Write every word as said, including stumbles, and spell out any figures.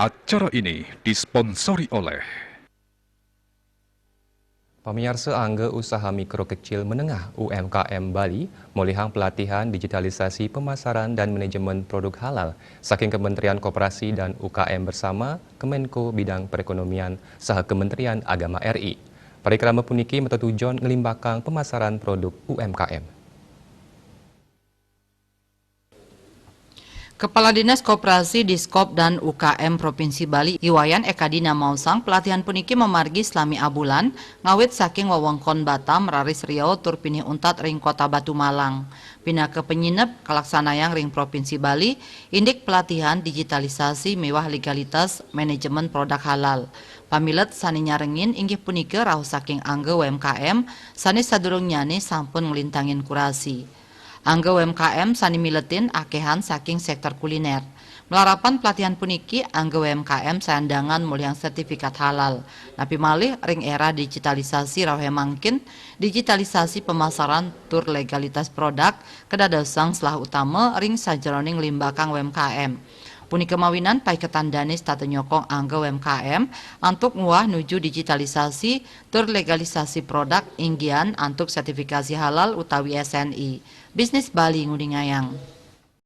Acara ini disponsori oleh Pamiarsa, angga usaha mikro kecil menengah, U M K M, Bali molihang pelatihan digitalisasi pemasaran dan manajemen produk halal saking Kementerian Koperasi dan U K M bersama Kemenko Bidang Perekonomian saha Kementerian Agama R I. Parikrama puniki matetujon nglimbakang pemasaran produk U M K M. Kepala Dinas Koperasi, Diskop, dan U K M Provinsi Bali, I Wayan Ekadi namaosang, pelatihan puniki mamargi salami abulan, ngawit saking wewengkon Batam, raris Riau, tur pinih untat ring Kota Batumalang. Pinaka panyineb kalaksanayang ring Provinsi Bali, indik pelatihan digitalisasi miwah legalitas manajemen produk halal. Pamilet sane nyarengin inggih punika rauh saking angga U M K M sane sadurungnyane sampun nglintangin kurasi. Angga U M K M sane miletin akehan saking sektor kuliner. Malarapan pelatihan puniki, angga U M K M sayandangan molihang sertifikat halal. Napi malih, ring era digitalisasi rauh mangkin, digitalisasi pemasaran tur legalitas produk kadadosang selah utama ring sajeroning nglimbakang U M K M. Punika mawinan paiketan dane setata nyokong angga U M K M antuk nguah nuju digitalisasi tur legalisasi produk, inggihan antuk sertifikasi halal utawi S N I. Bisnis Bali nguningayang.